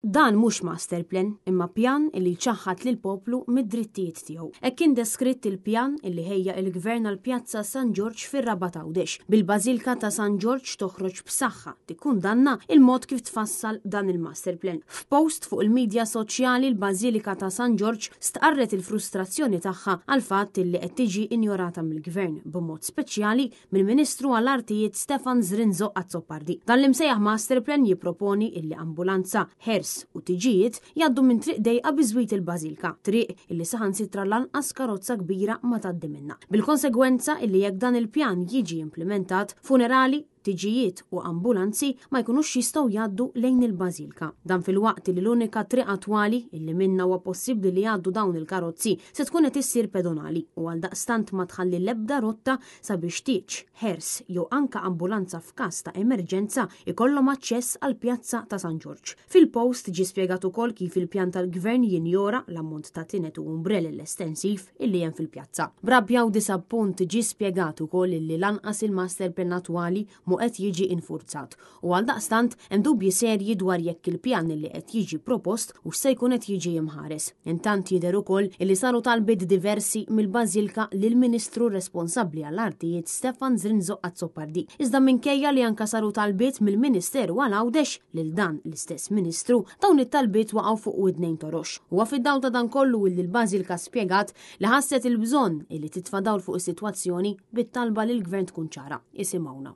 Dan mhux master plan, imma pjan illi jċaħħad lill-poplu mid-drittijiet tiegħu. Hekk kien deskritt il-pjan illi ħejja il-Gvern għal Pjazza San Ġorġ fir-Rabat Għawdex, bil-Bażilka ta' San Ġorġ toħroġ b'saħħa tikkundanna il-mod kif tfassal dan il-master plan. F'post fuq il-midja soċjali l-Bażilika ta' San Ġorġ stqarret il-frustrazzjoni tagħha għall-fatt illi qed tiġi injorata mill-Gvern, b'mod speċjali mill-Ministru għall-Artijiet Stefan Zrinzo Azzopardi. Dan l-imsejjaħ master plan jipproponi illi ambulanza, hearse u tiġijiet jgħaddu minn triq dejqa biżwit il-Bażilka, triq illi saħansitra lanqas karozza kbira ma tgħaddi minnha. Bil-konsegwenza illi jekk dan il-pjan jiġi implimentat, funerali, tiġijiet u ambulanzi ma jkunux jistgħu jgħaddu lejn il-Bażilka. Dan filwaqt li l-unika triq attwali illi minnha huwa possibbli li jgħaddu dawn il-karozzi se tkun qed issir pedonali u għaldaqstant ma tħalli l-ebda rotta sabiex tieġ, hearse jew anka ambulanza f'każ ta' emerġenza ikollhom aċċess għall-Pjazza ta' San Ġorġ. Fil-post ġie spjegat ukoll kif il-pjan tal-Gvern jinjora l-ammont ta' tined u umbrelel estensiv illi hemm fil-pjazza. B'rabbja u disappunt ġie spjegat ukoll illi lanqas il-master plan attwali mhu qed jiġi infurzat u għaldaqstant hemm dubji serji dwar jekk il-pjan li qed jiġi propost hux se jkun qed jiġi imħares. Intant jidher ukoll illi saru talbiet diversi mill-Bażilka lill-Ministru responsabbli għall-Artijiet Stefan Zrinzo Azzopardi. Iżda minkejja li anka saru talbiet mill-Ministeru għal Għawdex lil dan l-istess Ministru, dawn it-talbiet waqgħu fuq widnejn torox. Huwa fid-dawl ta' dan kollu illi l-Bażilka spjegat li ħasset il-bżonn illi titfa' dawl fuq is-sitwazzjoni bit-talba lill-Gvern tkun ċara. Isimgħuna.